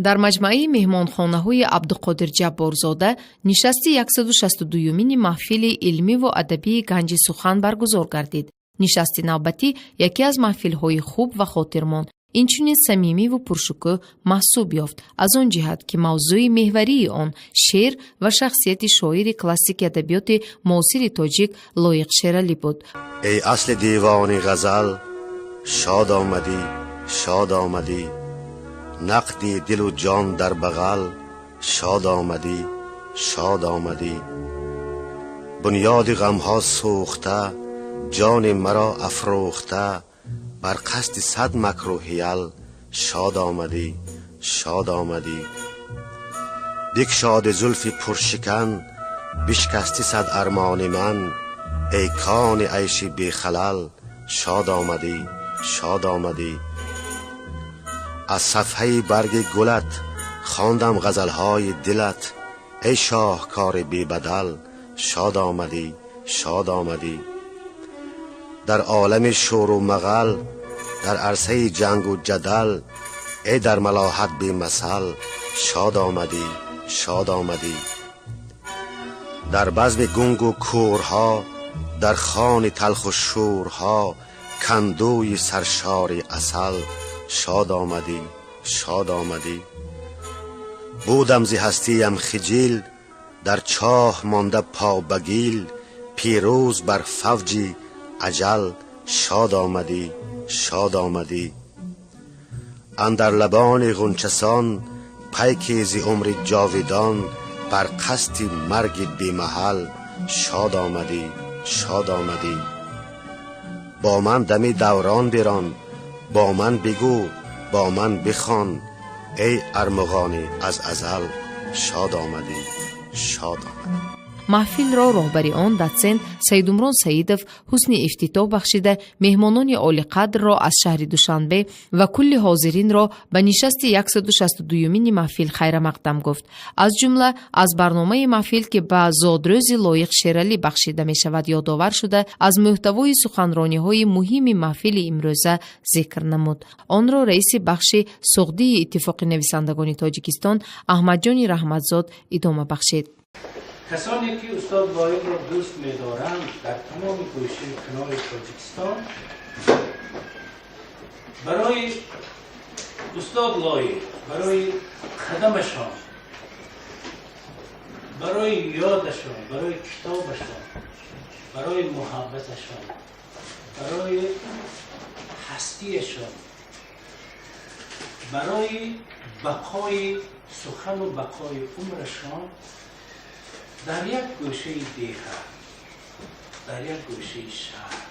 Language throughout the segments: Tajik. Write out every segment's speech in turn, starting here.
Дар маҷмӯаи меҳмонхонаҳои Абдуқодир Ҷабборзода нишасти 162-юмини маҳфили илмиву адабии «Ганҷи сухан» баргузор гардид. Нишасти навбатӣ яке аз маҳфилҳои хуб ва хотирмон, инчунин самимиву пуршукӯҳ маҳсуб ёфт, аз он ҷиҳат, ки мавзӯи меҳварии он шеър ва шахсияти шоири классики адабиёти муосири тоҷик Лоиқ Шералӣ буд. Эй асли девони ғазал, шод омадӣ, шод омадӣ, нақди дилу ҷон дар бағал, шод омадӣ, шод омадӣ. Бунёди ғамҳо сӯхта, ҷони маро афрӯхта, бар қасди сад макру ҳиял, шод омадӣ, шод омадӣ. Бикшоди зулфи пуршикан, бишкасти сад армони ман, эй кони айши бехалал, шод омадӣ, шод омадӣ. Аз сафҳаи барги гулат хондам ғазалҳои дилат, эй шоҳкори бебадал, шод омадӣ, шод омадӣ. Дар олами шӯру мағал, дар арсаи ҷангу ҷадал, эй дар малоҳат бемасал, шод омадӣ, шод омадӣ. Дар базми гунгу кӯрҳо, дар хони талху шӯрҳо, кандӯи саршори асал, шод омадӣ, шод омадӣ. Будам зи ҳастиям хиҷил, дар чоҳ монда по ба гил, пирӯз бар фавҷи аҷал, шод омадӣ, шод омадӣ. Андар лабони ғунчасон пайки зи умри ҷовидон, бар қасди марги бемаҳал, шод омадӣ, шод омадӣ. Бо ман дами даврон бирон, бо ман бигӯ, бо ман бихон, эй армуғони аз азал, шод омадӣ, шод омадӣ. Маҳфилро роҳбари он дотсент Саидумрон Саидов ҳусни ифтитоҳ бахшида, меҳмонони олиқадрро аз шаҳри Душанбе ва кулли ҳозиринро ба нишасти 162-юмини маҳфил хайрамақдам гуфт. Аз ҷумла аз барномаи маҳфил, ки ба зодрӯзи Лоиқ Шералӣ бахшида мешавад, ёдовар шуда, аз мӯҳтавои суханрониҳои муҳими маҳфили имрӯза зикр намуд. Онро раиси бахши Суғдии Иттифоқи нависандагони Тоҷикистон Аҳмадҷони Раҳматзод идома бахшид. Касоне ки устод Лоиқро дӯст медоранд дар тамоми гӯшаи канори Тоҷикистон, барои устод Лоиқ, барои қадамашон, барои ёдашон, барои китобашон, барои муҳаббаташон, барои ҳастиашон, барои бақои сухану бақои умрашон дар як гӯшаи деҳа, дар як гӯшаи шаҳр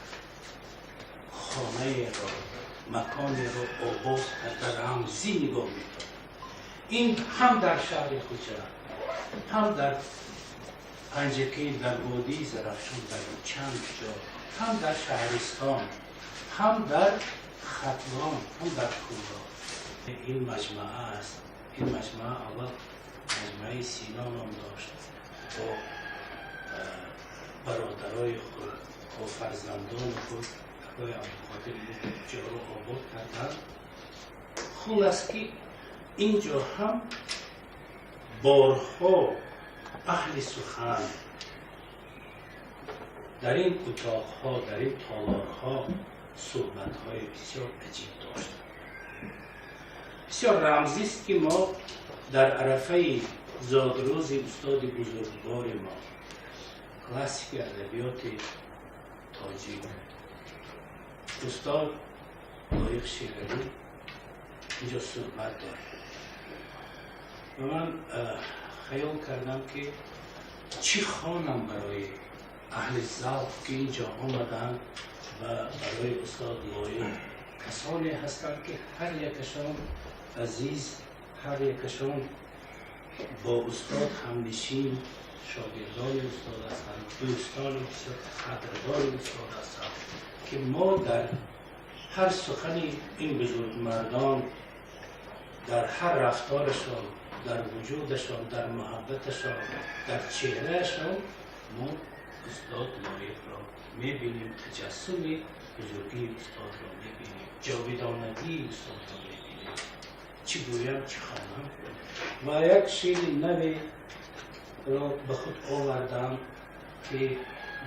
хонаеро, маконеро обод карда, рамзӣ нигоҳ медорад. Ин ҳам дар шаҳри Хуҷанд, ҳам дар Панҷакент, дар водии Зарафшон, дар чанд ҷо, ҳам дар шаҳристон, ҳам дар Хатлон, ҳам дар Кӯлоб. Ин маҷмаа аст. Ин маҷмаа аввал Маҷмӯаи Сино ном дошт. Бо бародарои худ, бо фарзандони худ акои Абдуқодир ҷоро обод карданд. Хулас, ки ин ҷо ҳам борҳо аҳли сухан дар ин утоқҳо, дар ин толорҳо суҳбатҳои бисёр аҷиб доштанд. Бисёр рамзист, ки мо дар арафаи зодрӯзи устоди бузургвори мо, классики адабиёти тоҷик, устод Лоиқ Шералӣ, инҷо суҳбат дорем. Ва ман хаёл кардам, ки чӣ хонам барои аҳли завқ, ки инҷо омаданд ва барои устод Лоиқ касоне ҳастанд, ки ҳар якашон азиз, ҳар якашон бо устод ҳамнишин, шогирдони устод ҳастанд, дӯстони бисёр қадрдони устод ҳастанд, ки мо дар ҳар сухани ин бузургмардон, дар ҳар рафторашон, дар вуҷудашон, дар муҳаббаташон, дар чеҳраашон мо устод Лоиқро мебинем, таҷассуми бузургии устодро мебинем, ҷовидонагии устодро мебинем. Чӣ гӯям, чӣ хонам. Ва як шеъри наверо ба худ овардам, ки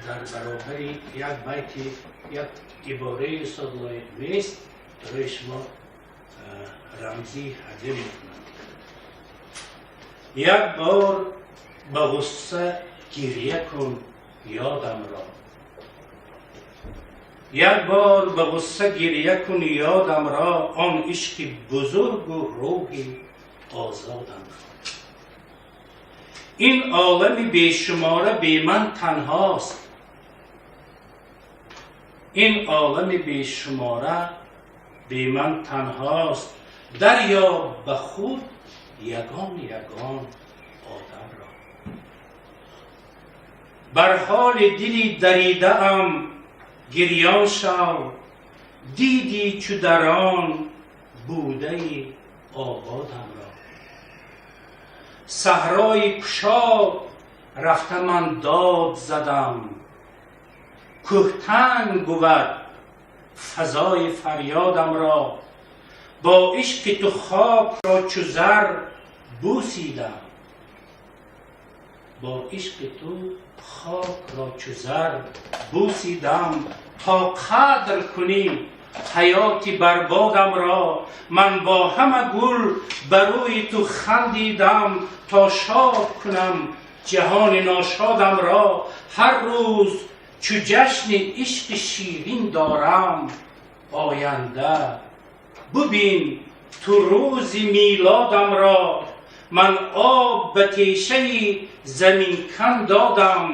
дар баробари як байти, як ибораи устод Лоиқ нест, барои шумо рамзӣ ҳадя мекунам. Як бор ба ғусса гирья кун ёдамро, як бор ба ғусса гирья кун ёдамро, он ишқи бузургу рӯҳи озодамро. Ин олами бешумора бе ман танҳост, ин олами бешумора бе ман танҳост, дарёб ба худ ягон ягон одамро. Бар ҳоли дили даридаам гирён шав, дидӣ чу дар он будаи ободамро. Саҳрои кушод рафта ман дод задам, кӯҳтанг бувад фазои фарёдамро. Бо ишқи ту хокро чу зар бусидам, бо ишқи ту хокро чу зар бусидам, то қадр кунӣ ҳаёти барбодамро. Ман бо ҳама гул ба рӯи ту хандидам, то шод кунам ҷаҳони ношодамро. Ҳар рӯз чу ҷашни ишқи ширин дорам оянда, бубин ту рӯзи милодамро. Ман об ба тешаи заминкан додам,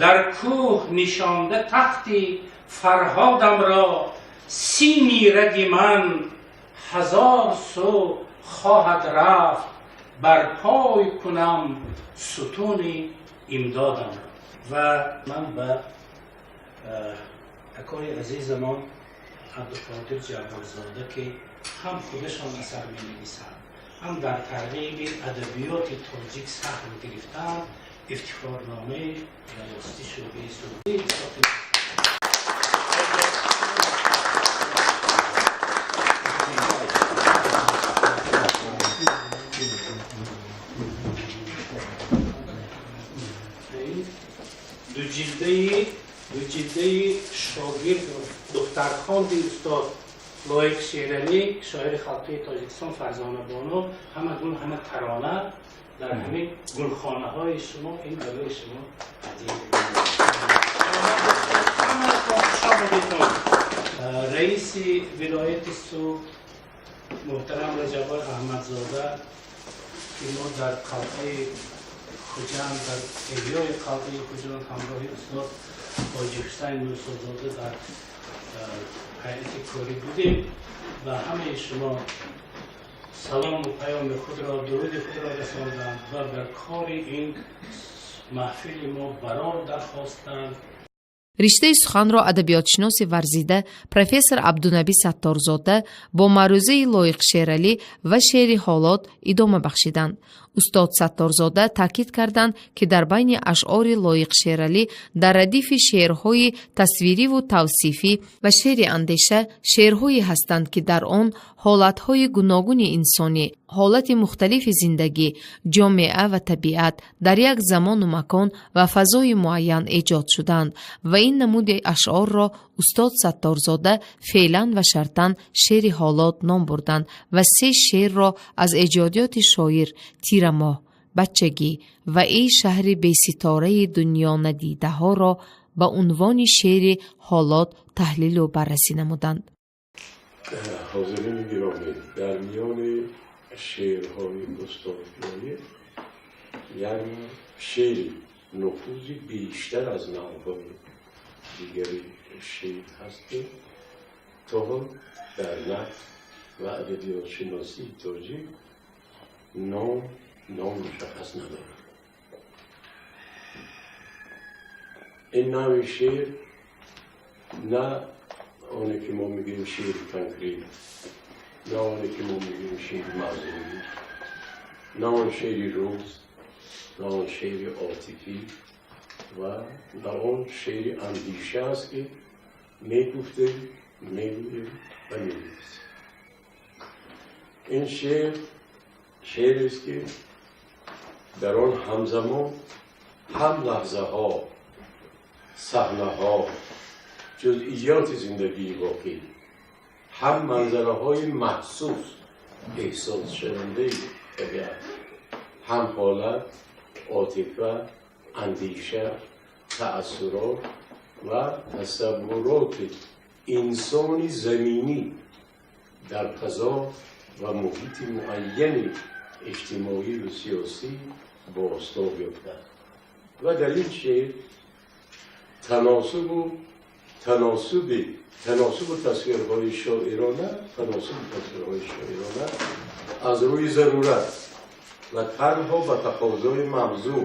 дар кӯҳ нишонда тахти фарҳодамро. Сими раги ман ҳазор сӯ хоҳад рафт, барпой кунам сутуни имдодамро. Ва ман ба акои азизамон Абдуқодир Ҷабборзода, ки ҳам худашон асар менависанд, ҳам дар тарғиби адабиёти тоҷик саҳм гирифтаанд, ифтихорномаи риёсати шӯъбаи суғдӣ. Ду ҷилдаи шогирд, духтархонди устод Лоиқ Шералӣ, шоири халқии Тоҷикистон, Фарзона Бону, ҳама гул, ҳама тарона дар ҳамин гулхонаҳои шумо, ин барои шумо ҳадия. Раиси вилояти Суғд муҳтарам Раҷаббой Аҳмадзода, ки мо дар қалъаи Хуҷанд, дар эҳёи қалъаи Хуҷанд ҳамроҳи устод Ҳоҷи Ҳусайн Мусозода дар ҳайати корӣ будем, ва ҳамаи шумо салому паёми худро, дуруди худро расондам ва бар кори ин маҳфили мо барор дархостанд. Риштаи суханро адабиётшиноси варзида профессор Абдунаби Сатторзода бо маърӯзаи Лоиқ Шералӣ ва шеъри ҳолот идома бахшиданд. Устод Сатторзода таъкид карданд, ки дар байни ашъори Лоиқ Шералӣ дар радифи шеърҳои тасвириву тавсифӣ ва шеъри андеша шеърҳое ҳастанд, ки дар он ҳолатҳои гуногуни инсонӣ, ҳолати мухталифи зиндагӣ, ҷомеа ва табиат дар як замону макон ва фазои муайян эҷод шуданд ва ин намуди ашъорро устод Сатторзода феълан ва шартан шеъри ҳолот ном бурданд ва се шеърро аз эҷодиёти шоир «Тирамоҳ», «Бачагӣ» ва «Эй шаҳри беситораи дунёнадидаҳоро» ба унвони шеъри ҳолот таҳлилу баррасӣ намуданд. Ҳозирини гиромӣ, дар миёни шеърҳои устод Лоиқ як шеъри нуфузи бештар аз навъҳои дигари шеър ҳаст, ки то ҳол дар нақд ва адабиётшиносии тоҷик ном мушаххас надорад. Ин навъи шеър на оне ки мо мегӯем шеъри конкрет, на оне ки мо мегӯем шеъри мавзӯӣ, на он шеъри рӯз, на он шеъри отифӣ ва на он шеъри андеша аст, ки мегуфтем, мегӯем ва менависем. Ин шеър шеърест, ки дар он ҳамзамон ҳам лаҳзаҳо, саҳнаҳо, ҷузъиёти зиндагии воқеӣ, ҳам манзараҳои маҳсус, эҳсосшавандаи табиат, ҳам ҳолат, отифа, андеша, таассурот ва тасаввуроти инсони заминӣ дар фазо ва муҳити муайяни иҷтимоию сиёсӣ бозтоб ёфтааст. Ва дар ин шеър таносубу тасвирҳои шоирона аз рӯи зарурат ва танҳо ба тақозои мавзӯъ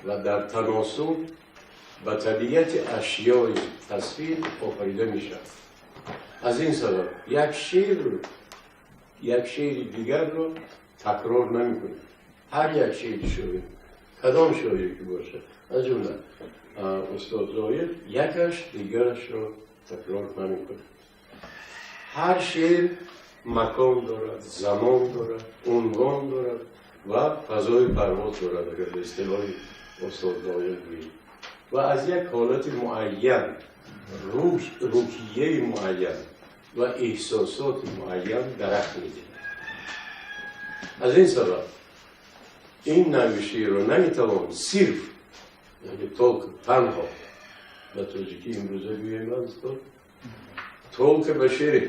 ва дар таносуб ба табиати ашёи тасвир офарида мешавад. Аз ин сабаб як шеъру як шеъри дигарро такрор намекунад. Ҳар як шеъри шоир, кадом шоире ки бошад, аз ҷумла устод Лоиқ, якаш дигарашро такрор намекунад. Ҳар шеър макон дорад, замон дорад, унвон дорад ва фазои парвоз дорад, агар ба истилоҳи устод Лоиқ гӯем, ва аз як ҳолати муайян, рӯҳияи муайян ва эҳсосоти муайян дарак медиҳад. Аз ин сабаб ин навъи шеърро наметавон сирф, яъне только, танҳо, ба тоҷикӣ имрӯза гӯем, устод, только ба шеъри,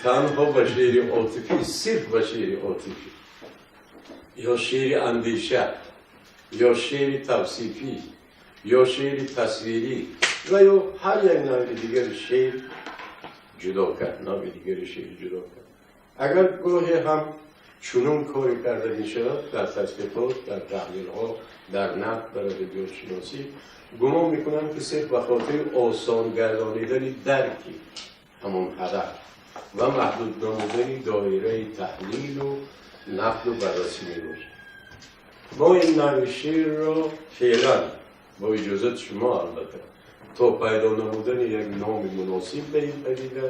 танҳо ба шеъри отифӣ, сирф ба шеъри отифӣ ё шеъри андеша ё шеъри тавсифӣ ё шеъри тасвирӣ ва ё ҳар як навъи дигари шеър ҷудо кард, навъи дигари шеър ҷудо кард. Агар гоҳе ҳам чунон коре карда мешавад дар тадқиқот, дар таҳлилҳо, дар нақд, дар адабиётшиносӣ, гумон мекунам, ки сирф ба хотири осон гардонидани дарки ҳамон ҳадаф ва маҳдуд намудани доираи таҳлилу нақду баррасӣ мебошад. Мо ин навъи шеърро феълан, бо иҷозати шумо албатта, то пайдо намудани як номи муносиб ба ин падида,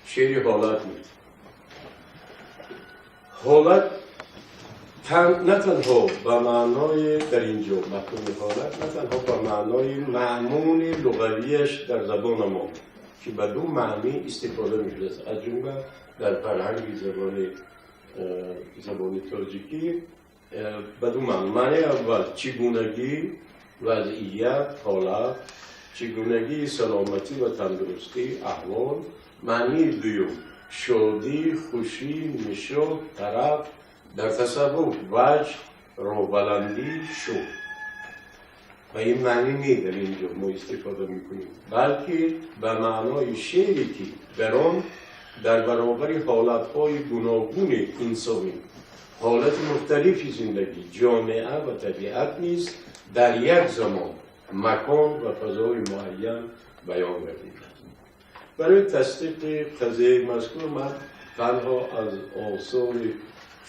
шеъри ҳолат медиҳем. Ҳолат на танҳо ба маънои, дар ин ҷо мафҳуми ҳолат на танҳо ба маънои маъмули луғавияш дар забонамон, ки ба ду маънӣ истифода мешудааст, аз ҷумла дар фарҳанги забони тоҷикӣ ба ду маъно. Маънии аввал: чигунагӣ, вазъият, ҳолат, чигунагии саломатӣ ва тандурустӣ, аҳвол. Маънии дуюм: шодӣ, хушӣ, нишот, тараб, дар тасаввуф ваҷд, роҳбаландӣ, шӯқ. Ва ин маънӣ не дар ин ҷо мо истифода мекунем, балки ба маънои шеъре, ки дар он дар баробари ҳолатҳои гуногуни инсонӣ ҳолати мухталифи зиндагӣ, ҷомеа ва табиат низ дар як замон, макон ва фазои муайян баён гардидааст. Барои тасдиқи қазияи мазкур ман танҳо аз осори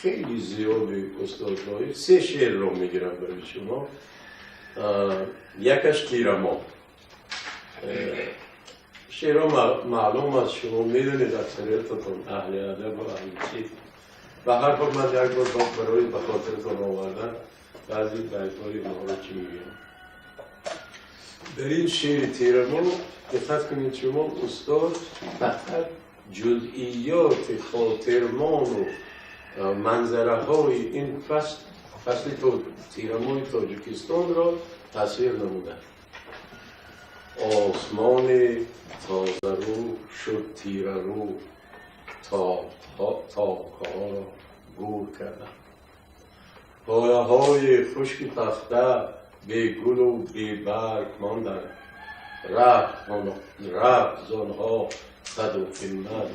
хеле зиёди устод Лоиқ се шеърро мегирам барои шумо. Якаш «Тирамоҳ». Шеърҳо маълум аст, шумо медонед, аксариятатон аҳли адаб ва аҳли чиз. Ба ҳар ҳол ман як бор барои ба хотиратон овардан баъзи байтҳои онҳоро чӣ мегӯям. Дар ин шеъри «Тирамоҳ» диққат кунед шумо, устод фақат ҷузъиёти хотирмону манзараҳои ин фасл, фасли тирамоҳи Тоҷикистонро тасвир намуданд. Осмони тозарӯ шуд тирарӯ, токҳоро гур карданд. Пояҳои хушки пахта бегулу бебарг монданд. Рафт зонҳо қаду қимат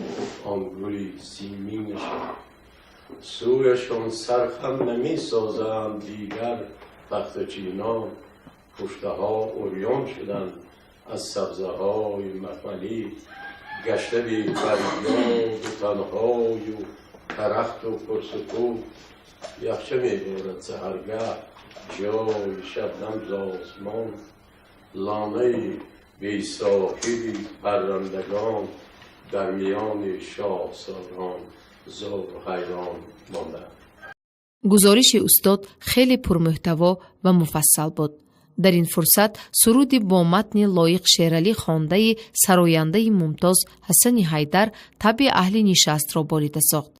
он гули симинашон. Сӯяшон сархам намесозанд дигар пахтачинон. Пуштаҳо урён шуданд аз сабзаҳои махмалӣ. Гашта бефарёду танҳою карахту пурсукут. Яхча меборад саҳаргаҳ ҷои шабнам з осмон. Лонаи бесоҳиби паррандагон дар миёни шоҳсорон. Зор ҳайрон мондам. Гузориши устод хеле пурмуҳтаво ва муфассал буд. Дар ин фурсат суруди бо матни Лоиқ Шералӣ хондаи сарояндаи мумтоз Ҳасани Ҳайдар табъи аҳли нишастро борида сохт.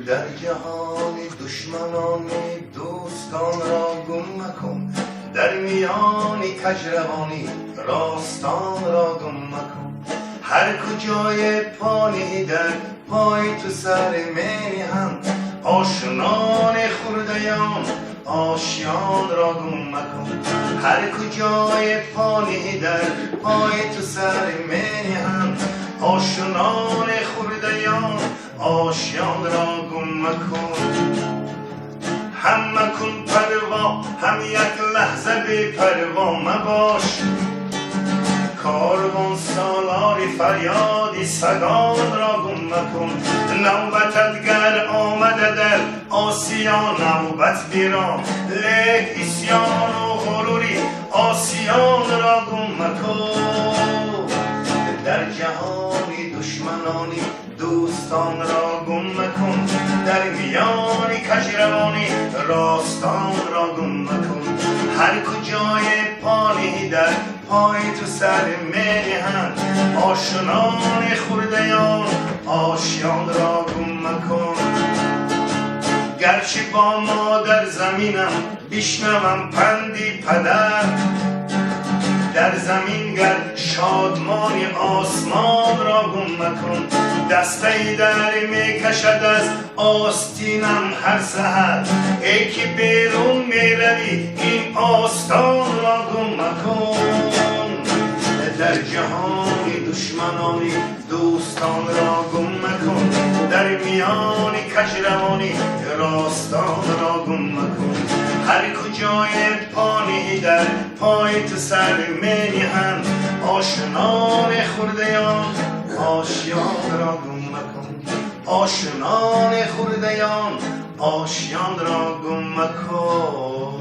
Дар ҷаҳони душманони дӯстонро гум макун, дар миёни каҷравонӣ ростонро гум макун. Ҳар куҷое по ниҳӣ дар пои ту сар мениҳанд, ошнони хурдаён ошёнро гум макун. Ҳар куҷое по ниҳӣ дар пои ту сар мениҳанд, ошнони хурдаён ошёнро гум макун. Ҳам макун парво, ҳам як лаҳза бепарво мабош, корвон солори фарёди сагонро гум макун. Навбатат гар омада дар осиё навбат бирон, лек исьёну ғурури осиёнро гум макун. Дар ҷаҳони душманони дӯстонро гум макун, дар миёни каҷравонӣ ростонро гум макун. Ҳар куҷое по ниҳӣ дар пои ту сар мениҳанд, ошнони хурдаён ошёнро гум макун. Гарчи бо модар заминам бишнавам панди падар, дар замин гар шодмони осмонро гум макун. Дастаи дар мекашад аз остинам ҳар саҳар, эй ки берун меравӣ ин остонро гум макун. Дар ҷаҳони душманони дӯстонро гум макун, дар миёни каҷравонӣ ростонро гум макун. Ҳар куҷое по ниҳӣ дар пои ту сар мениҳанд, ошнони хурдаён ошёнро гум макун. Ошнони хурдаён ошёнро гум макун.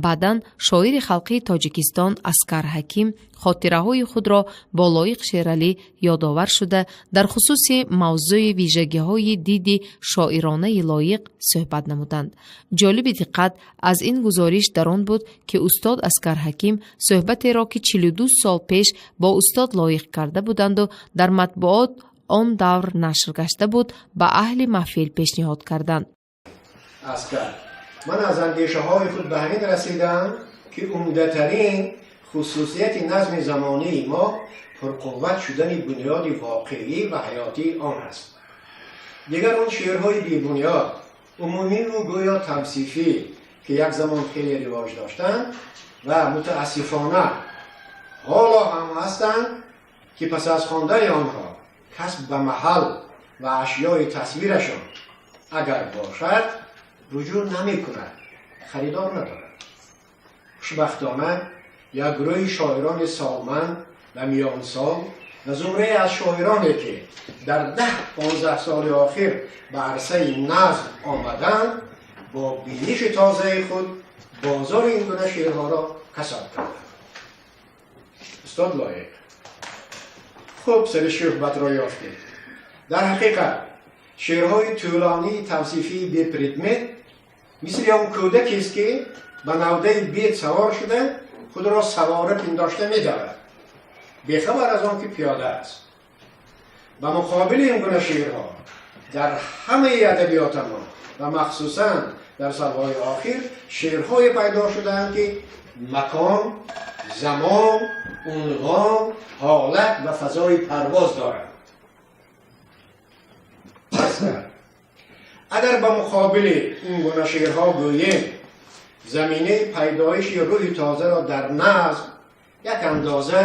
Баъдан шоири халқии Тоҷикистон Аскар Ҳаким хотираҳои худро бо Лоиқ Шералӣ ёдовар шуда, дар хусуси мавзӯи вижагиҳои диди шоиронаи Лоиқ суҳбат намуданд. Ҷолиби диққат аз ин гузориш дар он буд, ки устод Аскар Ҳаким суҳбатеро, ки 42 сол пеш бо устод Лоиқ карда буданду дар матбуот он давр нашр гашта буд, ба аҳли маҳфил пешниҳод карданд. Аскар, ман аз андешаҳои худ ба ҳамин расидам, ки умдатарин хусусияти назми замонии мо пурқувват шудани бунёди воқеӣ ва ҳаётии он аст. Дигар он шеърҳои бебунёд, умумиву гӯё тавсифӣ, ки як замон хеле ривоҷ доштанд ва мутаассифона ҳоло ҳам ҳастанд, ки пас аз хондани онҳо кас ба маҳал ва ашёи тасвирашон агар бошад руҷӯъ намекунад, харидор надорад. Хушбахтона як гурӯҳи шоирони солманд ва миёнсол ва зумрае аз шоироне, ки дар 10-15 соли охир ба арсаи назм омаданд, бо биниши тозаи худ бозори ин гуна шеърҳоро касод карданд. Устод Лоиқ, хуб сари суҳбатро ёфтед. Дар ҳақиқат шеърҳои тӯлонии тавсифии бепредмет мисли он кӯдакест, ки ба навдаи бед савор шуда худро савора пиндошта медавад, бехабар аз он ки пиёда аст. Ба муқобили ин гуна шеърҳо дар ҳамаи адабиётамон ва махсусан дар солҳои охир шеърҳое пайдо шудаанд, ки макон, замон, унвон, ҳолат ва фазои парвоз доранд. Агар ба муқобили ин гуна шеърҳо гӯем, заминаи пайдоиши рӯҳи тозаро дар назм як андоза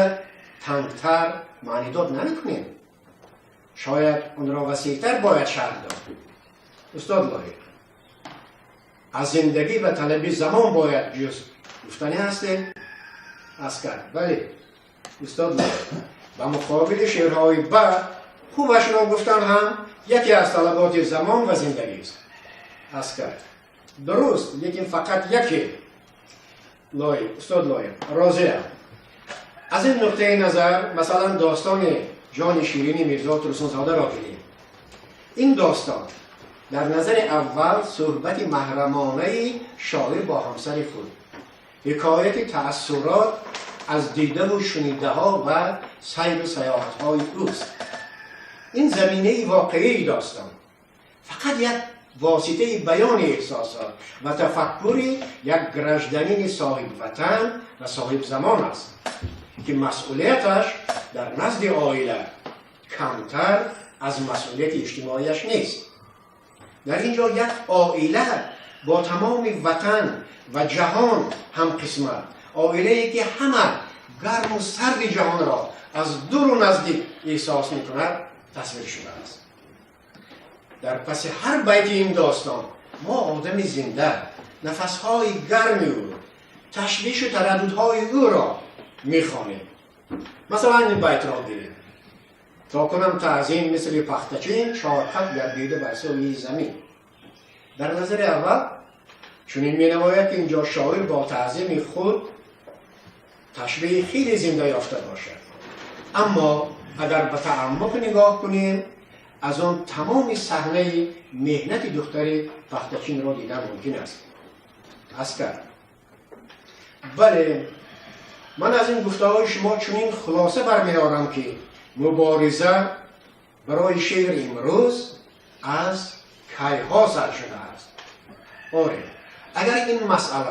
тангтар маънидод намекунем. Шояд онро васеътар бояд шарҳ дод. Устод Лоиқ, аз зиндагӣ ва талаби замон бояд ҷуз гуфтанӣ ҳастем? Аскар, бале. Устод Лоиқ, ба муқобили шеърҳои бад хубашро гуфтан ҳам яке аз талаботи замон ва зиндагист. Аскар, дуруст, лекин фақат яке. لایق، استاد لایق، راضیم. از این نقطه نظر مثلا داستان جان شیرین میرزا ترسونزاده را ببینیم. این داستان در نظر اول صحبت محرمانه شاعر با همسر خود، حکایت تأثرات از دیده و شنیده ها و سیر و سیاحت های اوست. این زمینه واقعی داستان فقط یک واسطه بیان احساسات و تفکر یک گرژدنین صاحب وطن و صاحب زمان است که مسئولیتش در نزد عائله کمتر از مسئولیت اجتماعیش نیست. در اینجا یک عائله با تمام وطن و جهان هم قسمت، عائله‌ای که همه گرم و سرد جهان را از دور و نزدیک احساس می‌کند تصویر شده است. در پس هر بیت این داستان ما آدم زنده، نفس‌های گرم او، تشویش و ترددهای او را می‌خوانیم. مثلا این بیت را گیریم: تا کنم تعظیم مثل پختچین، چهار خط گردیده بر سوی زمین. در نظر اول چنین می‌نماید که اینجا شاعر با تعظیم خود تشبیه خیلی زنده یافته باشد، اما اگر به تعمق نگاه کنیم از آن تمام صحنه مهنت دختر پختچین را دیدن ممکن است. عسکر: بله، من از این گفته‌های شما چنین خلاصه برمی‌آرم که مبارزه برای شعر امروز از کیها سر شده است. آره، اگر این مسئله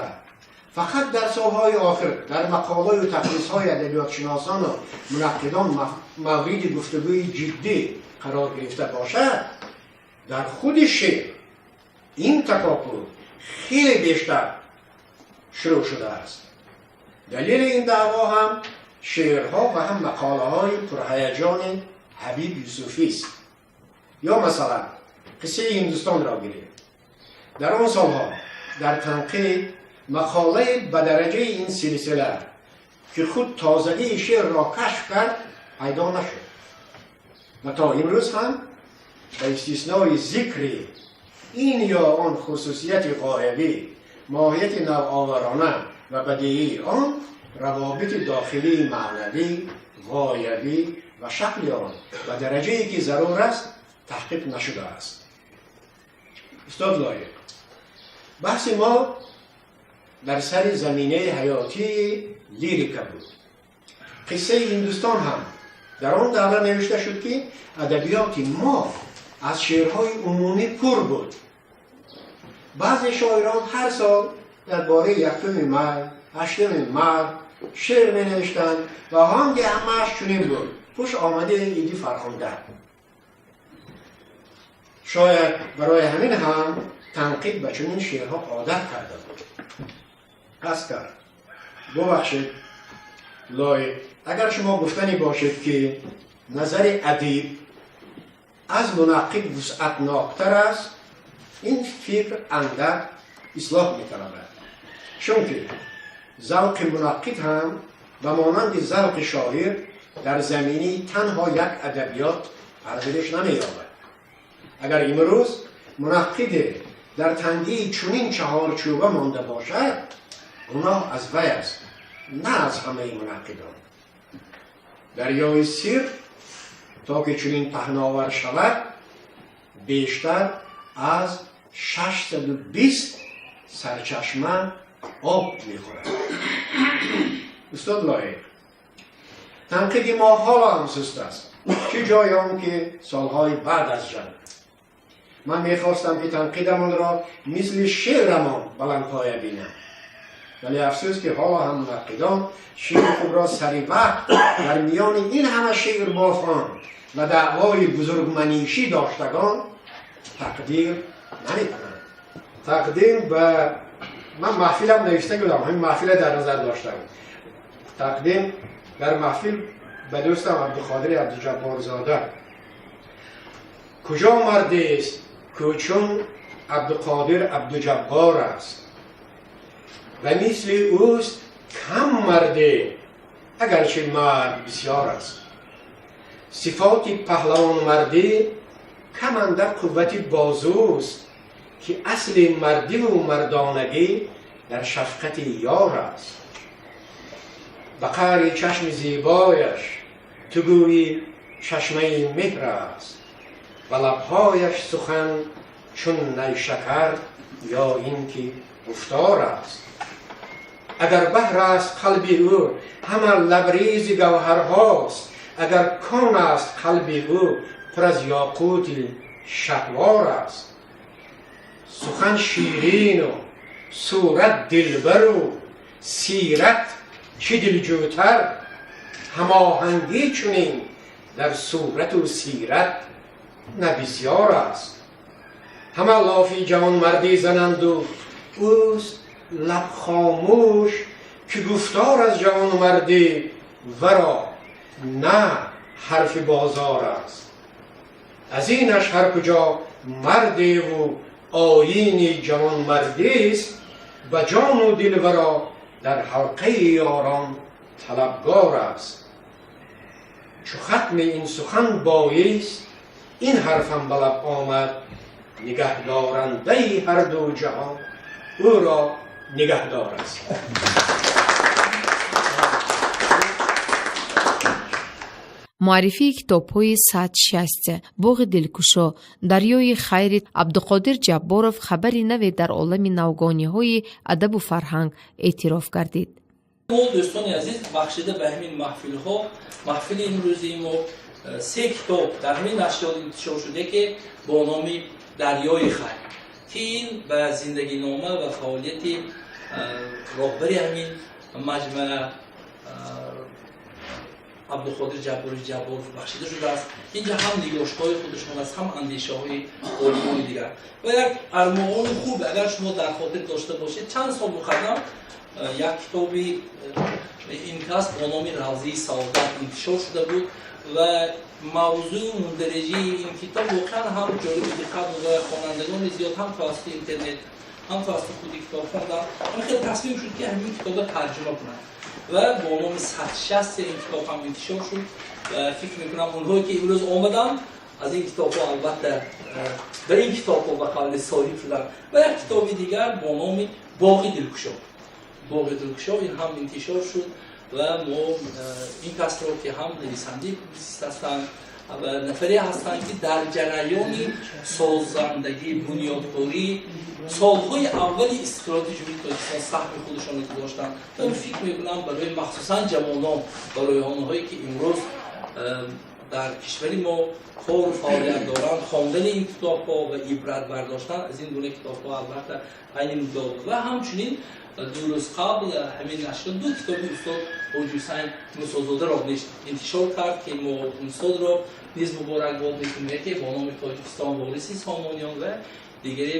فقط در سالهای آخر در مقاله و تخصیص‌های ادبیات شناسان و منقدان مورد گفتگوی جدی قرار گرفته باشد، در خود شعر این تکاپو خیلی بیشتر شروع شده است. دلیل این دعوا هم شعرها و هم مقاله های پرهیجان حبیب یوسفی است. یا مثلا قصه هندوستان را گیریم. در آن سالها در تنقید مقاله به درجه این سلسله که خود تازگی شعر را کشف کرد پیدا نشد و تا امروز هم به استثنای ذکر این یا آن خصوصیت غایبی، ماهیت نوآورانه و بدیعی آن، روابط داخلی معنوی، غایبی و شکل آن و درجه‌ای که ضرور است تحقیق نشده است. استاد لایق، بحث ما در سر زمینه حیاتی لیریکا بود. قصه هندوستان هم در آن دوره نوشته شد که ادبیات ما از شعرهای عمومی پر بود. بعضی شاعران هر سال درباره 1 می، 8 مارس شعر می نوشتند و آهنگ همه‌اش چنین بود: خوش آمده ایدی فرخنده. شاید برای همین هم تنقید به چنین شعرها عادت کرده بود. عسکر: ببخشید لایق، اگر شما گفتنی باشید که نظر ادیب از منقد وسعتناکتر است، این فکر اندک اصلاح می‌طلبد، چون که ذوق منقد هم و مانند ذوق شاعر در زمینه تنها یک ادبیات پرورش نمی‌یابد. اگر امروز منقد در تنگی چنین چهارچوبه مانده باشد، گناه از وی است، نه از همه منقدان. دریای سیر تا که چنین پهناور شود بیشتر از 620 سرچشمه آب میخورد. استاد لایق، تنقید ما حالا هم سست است، چه جای آن که سالهای بعد از جنگ. من میخواستم که تنقیدمان را مثل شعرمان بلند پایه بینم، ولی افسوس که حالا هم منقدان شعر خود را سری وقت در میان این همه شعر بافان و دعوای بزرگمنیشی داشتگان تقدیر نمیکنند. تقدیم به من محفلم نوشته بودم، همین محفل در نظر داشتم. تقدیم در محفل به دوستم عبدالقادر عبدالجبارزاده. کجا مردی است که چون عبدالقادر عبدالجبار است و مثل اوست کم مرده، اگرچه مرد بسیار است. صفات پهلوان مردی کم اندر قوت بازوست که اصل مردی و مردانگی در شفقت یار است. به قعر چشم زیبایش تو گویی چشمه مهر است و لبهایش سخن چون نیشکر یا اینکه گفتار است. اگر بحر است قلب او همه لبریز گوهرهاست، اگر کان است قلب او پر از یاقوت شهوار است. سخن شیرین و صورت دلبر و سیرت چه دلجوتر، هماهنگی چنین در صورت و سیرت نه بسیار است. همه لافی جوانمردی زنند و اوست لب خاموش که گفتار از جوانمردی ورا نه حرف بازار است. از اینش هر کجا مردی و آیین جوانمردی است، به جان و دل ورا در حلقه یاران طلبگار است. چو ختم این سخن بایست این حرفم به لب آمد، نگهدارنده هر دو جهان او را نگهدار است. Муаррифии китобҳои «Сад счастья», «Боғи дилкушо», «Дарёи хайри» Абдуқодир Ҷабборов хабари наве дар олами навгониҳои адабу фарҳанг эътироф гардид. Мо, дӯстони азиз, бахшида ба ҳамин маҳфилҳо, маҳфили имрӯзии мо се китоб дар ҳамин нашриёт интишор шуда, ки бо номи «Дарёи хайр», ки ин ба зиндагинома ва фаъолияти роҳбари ҳамин маҷмаа Абдуқодир Ҷаббори Ҷабборов бахшида шудааст. Инҷа ҳам нигоштҳои худашон аст, ҳам андешаҳои олимони дигар. Ва як армуғони хуб, агар шумо дар хотир дошта бошед, чанд сол муқаддам як китоби ин кас бо номи «Равзии саодат» интишор шуда буд ва мавзӯи мундариҷии ин китоб воқеан ҳам ҷолиби диққат буд ва хонандагони зиёд ҳам тавассути интернет, ҳам тавассути худи китоб хонданд. Ҳамин хел тасмим шуд, ки ҳамин китобро тарҷума кунанд ва бо номи «Сад счастья» ин китоб ҳам интишор шуд. Ва фикр мекунам, онҳое ки имрӯз омаданд, аз ин китобҳо албатта ба ин китобҳо ба қавли соҳиб шуданд. Ва як китоби дигар бо номи «Боғи дилкушо». «Боғи дилкушо» ин ҳам интишор шуд ва мо ин касро, ки ҳам нависандаи публисист ҳастанд ва нафаре ҳастанд, ки дар ҷараёни созандагӣ, бунёдкорӣ солҳои аввали истиқлолияти Ҷумҳурии Тоҷикистон саҳми худашонро гузоштанд. Ва фикр мекунам, барои махсусан ҷавонон, барои онҳое ки имрӯз дар кишвари мо кору фаъолият доранд, хондани ин китобҳо ва ибрат бардоштан аз ин гуна китобҳо албатта айни муддао буд. Ва ҳамчунин ду рӯз қабл ҳамин нашр ду китоби устод Ҳоҷиҳусайн Мусозодаро интишор кард, ки мо устодро низ муборакбод мекунем, яке бо номи «Тоҷикистон вориси Сомониён» ва дигаре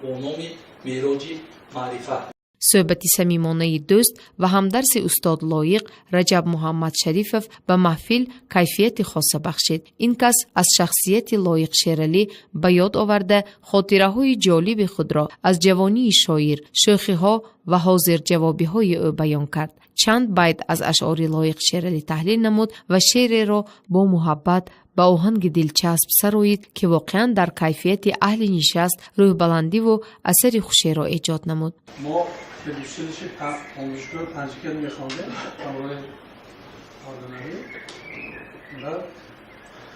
бо номи «Мероҷи маърифат». Суҳбати самимонаи дӯст ва ҳамдарси устод Лоиқ Раҷаб Муҳаммад Шарифов ба маҳфил кайфияти хоса бахшид. Ин кас аз шахсияти Лоиқ Шералӣ ба ёд оварда, хотираҳои ҷолиби худро аз ҷавонии шоир, шӯхиҳо ва ҳозирҷавобиҳои ӯ баён кард. Чанд байт аз ашъори Лоиқ Шералӣ таҳлил намуд ва шеъреро бо муҳаббат ба оҳанги дилчасб сароид, ки воқеан дар кайфияти аҳли нишаст рӯҳбаландиву асари хушеро эҷод намуд. Мо педучилище омӯзишгоҳи Панҷакент мехондем ҳамроҳи Абдунабӣ ва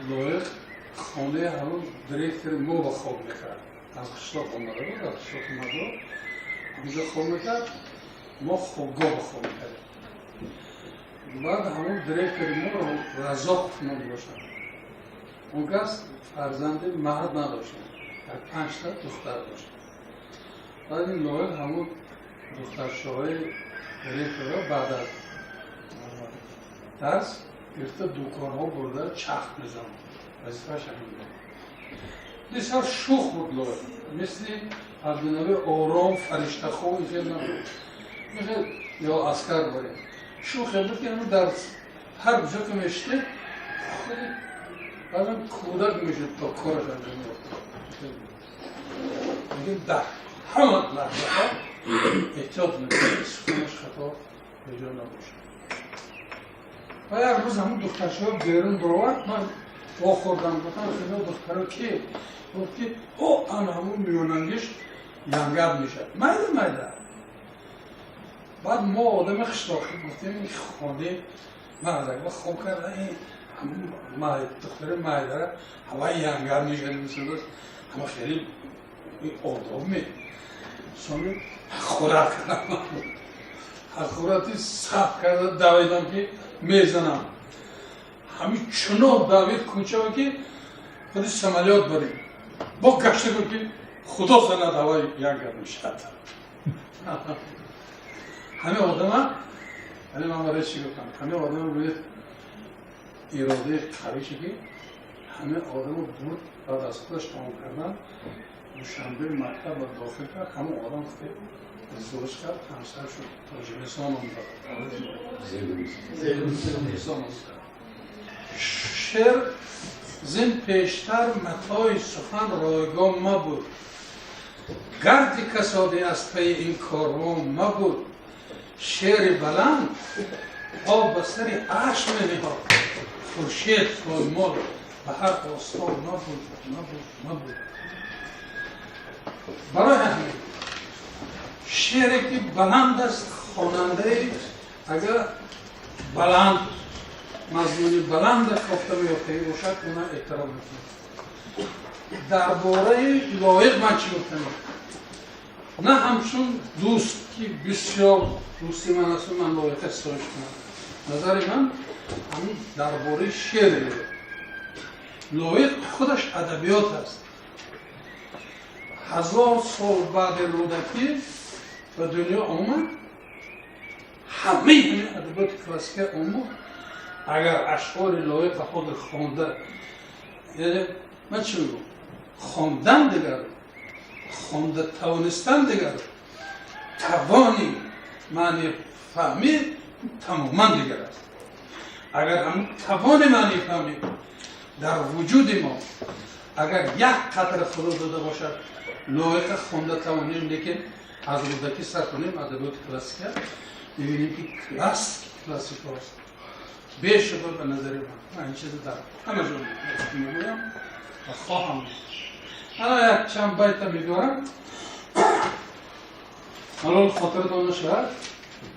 Лоиқ хонаи ҳамон директори мо ба хоб мекард. Аз қишлоқ омада буд, аз қишлоқи Мадор онҷо хоб мекард, мо хобгоҳ ба хоб мекардем. Баъд ҳамон директори мо Разоқов ном доштанд. Он кас фарзанди мард надоштанд, як панҷта духтар доштанд. Баъд ин Лоиқ ҳамон духтаршоҳои директорро баъд аз дарс гирифта, дуконҳо бурда чарх мезанад. Вазифааш ҳамин буд. Бисёр шух буд Лоиқ, мисли Абдунаби ором, фариштахо ин хел набуд, ин ё Аскар борем шухе буд, ки дар ҳар ҷо ки мешидед, худи баъзан кӯдак мешуд, то кораш анҷом ёфт. Лекин дар ҳама лаҳзаҳо эҳтиёт мекунад, суханаш хато беҷо набошад. Ва як рӯз ҳамун духтаршоҳ берун баровард, ман вохӯрдам, гуфтам: «Ино духтаро ки?» Гуфт, ки о, ана ҳамун миёнангиш янгат мешавад, майда майда. Баъд мо одами қишлоқӣ гуфтем, ин хонаи мардак ба хоб карда, ин духтари майдара ҳаваи янгар мешавад, ҳама хеле одоб ме. Сони ҳақорат кардам, ҳақорати сахт карда давидам, ки мезанам. Ҳамин чунон давид кӯчава, ки худи самолёт барем. Бо гашта гуфт, ки худо занад, ҳаваи янгар мешавад. Ҳамин одама, ҳамин ман барои чӣ гуфтам, ҳамин одама бинед, иродаи қавише, ки ҳамин одамо бурд, баъд аз худаш тамом кардан Душанбе мактаб ба дохил кард. Ҳамон одам гуфте издивоҷ кард, ҳамсар шуд, Тоҷикистон омад. Шер зин пештар матои сухан ройгон мабуд, гарди касодӣ аз пайи ин корвон мабуд. Шери баланд по ба сари арш мениҳод, хуршед поймол ба ҳар остон набуд, набуд, набуд. Барои ҳамин шере ки баланд аст, хонандаи агар баланд, мазмуни баланда кофта меёфтагӣ бошад, уна эҳтиром мекунад. Дар бораи Лоиқ ман чӣ гуфтам? На ҳамчун дӯст, ки бисёр дӯсти ман асту ман Лоиқа ситоиш кунам. Назари ман ҳамин дар бораи шеъри Лоиқ. Лоиқ худаш адабиёт аст. 1000 сол баъди Рӯдакӣ ба дунё омад, ҳамаи ҳамин адабиёти классика омад. Агар ашъори Лоиқа ҳозир хонда, яъне ман чӣ мегӯм, хондан дигар, хонда тавонистан дигар, тавони маъни фаҳмӣ тамоман дигар аст. Агар ҳамин тавони маъни фаҳмӣ дар вуҷуди мо агар як қатра худо дода бошад, Лоиқа хонда тавонем, лекин аз Рӯдакӣ сар кунем, адабиёти классика мебинем, ки классик классикост бешуба. Ба назари ман, ман ин чиза дар ҳама ҷо мегӯям ва хоҳам. Ана як чанд байта мебиёрам, ҳалол хотиратон нашавад.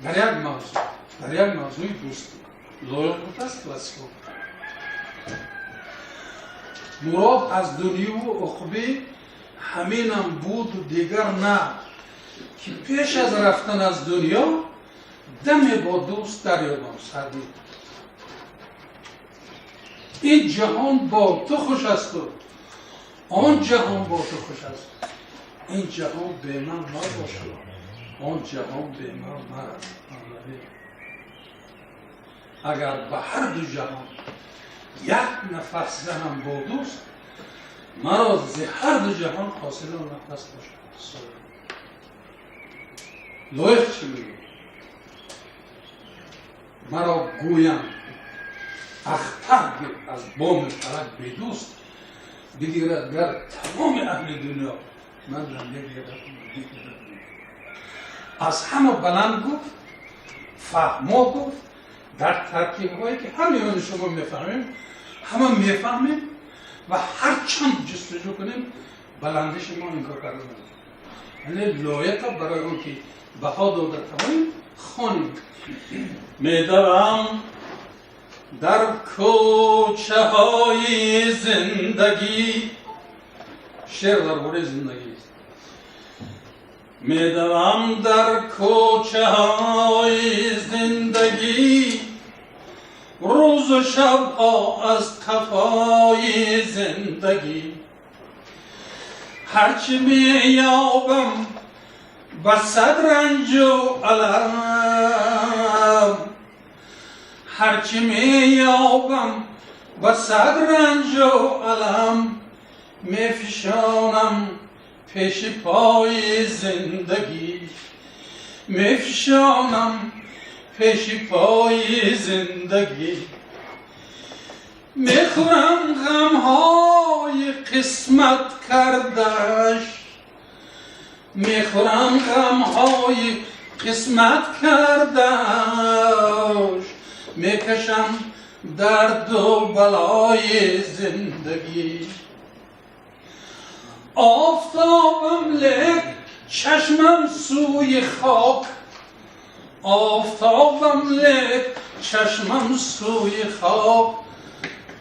Дар як мавзӯъ, дар як мавзӯи дӯстӣ Лоиқ гуфтааст, классико. Мурод аз дунёву уқбӣ ҳаминам буду дигар на, ки пеш аз рафтан аз дунё даме бо дӯст дарёбам. Саъдӣ. Ин ҷаҳон бо ту хуш асту он ҷаҳон бо ту хуш аст, ин ҷаҳон бе ман мабошад, он ҷаҳон бе ман марав. Агар ба ҳар ду ҷаҳон як нафас занам бо дӯст, маро зи ҳар ду ҷаҳон ҳосил он нафас бошад. Лоиқ чӣ мегӯяд? Маро гӯянд ахтар гир аз боми фалак бедӯст, бигирад гар тамоми аҳли дунё, ман намегирам. Аз ҳама баланд гуфт, фаҳмо гуфт, дар таркибҳое ки ҳамаи они шумо мефаҳмем, ҳама мефаҳмем ва ҳар чанд ҷустуҷӯ кунем, баландиши мо инкор карда наметавонем. Яъне Лоиқа барои он ки баҳо дода тавонем, хонем. Медавам дар кӯчаҳои зиндагӣ. Шеър дар бораи зиндагист. Медавам дар кӯчаҳои зиндагӣ, рӯзу шабҳо аз қафои зиндагӣ. Ҳарчи меёбам ба сад ранҷу алам, ҳарчи меёбам ба сад ранҷу алам, мефишонам пеши пои зиндагӣ, мефишонам пеши пои зиндагӣ. Мехӯрам ғамҳои қисмат кардаш, мехӯрам ғамҳои қисмат кардаш, мекашам дарду балои зиндагӣ. Офтобам, лек чашмам сӯи хок, Офтобам, лек чашмам сӯи хок,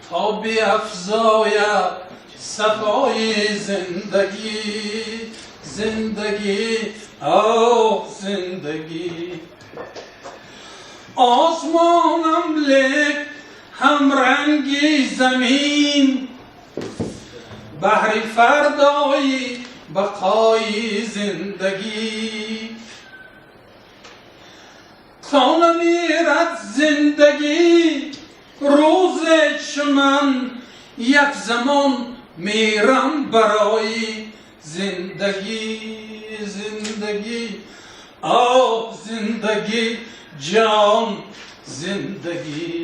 то биафзояд сафои зиндагӣ, зиндагӣ, оҳ, зиндагӣ. Осмонам, лек ҳамранги замин, баҳри фардои бақои зиндагӣ. То намирад зиндагӣ, рӯзе чу ман як замон мирам барои зиндагӣ, зиндагӣ, оҳ, зиндагӣ, ҷон, зиндагӣ.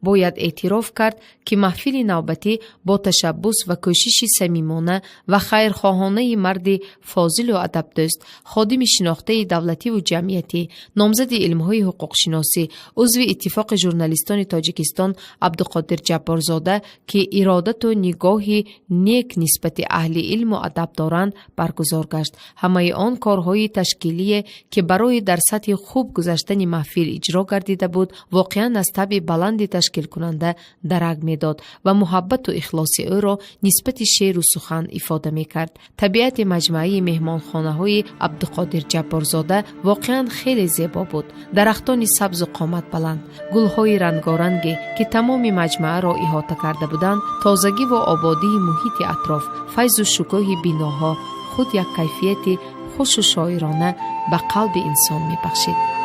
Бояд эътироф кард, ки маҳфили навбатӣ бо ташаббус ва кӯшиши самимона ва хайрхоҳонаи марди фозилу адабдӯст, ходими шинохтаи давлативу ҷамъиятӣ, номзади илмҳои ҳуқуқшиносӣ, узви Иттифоқи журналистони Тоҷикистон Абдуқодир Ҷабборзода, ки иродату нигоҳи нек нисбати аҳли илму адаб доранд, баргузор гашт. Ҳамаи он корҳои ташкилие, ки барои дар сатҳи хуб гузаштани маҳфил иҷро гардида буд, воқеан аз табъи баланди ташкилкунанда дарак медод ва муҳаббату ихлоси ӯро нисбати шеъру сухан ифода мекард. Табиати маҷмӯаи меҳмонхонаҳои Абдуқодир Ҷабборзода воқеан хеле зебо буд. Дарахтони сабзу қоматбаланд, гулҳои рангоранге, ки тамоми маҷмӯаро иҳота карда буданд, тозагиву ободии муҳити атроф, файзу шукӯҳи биноҳо худ як кайфияти хушу шоирона ба қалби инсон мебахшид.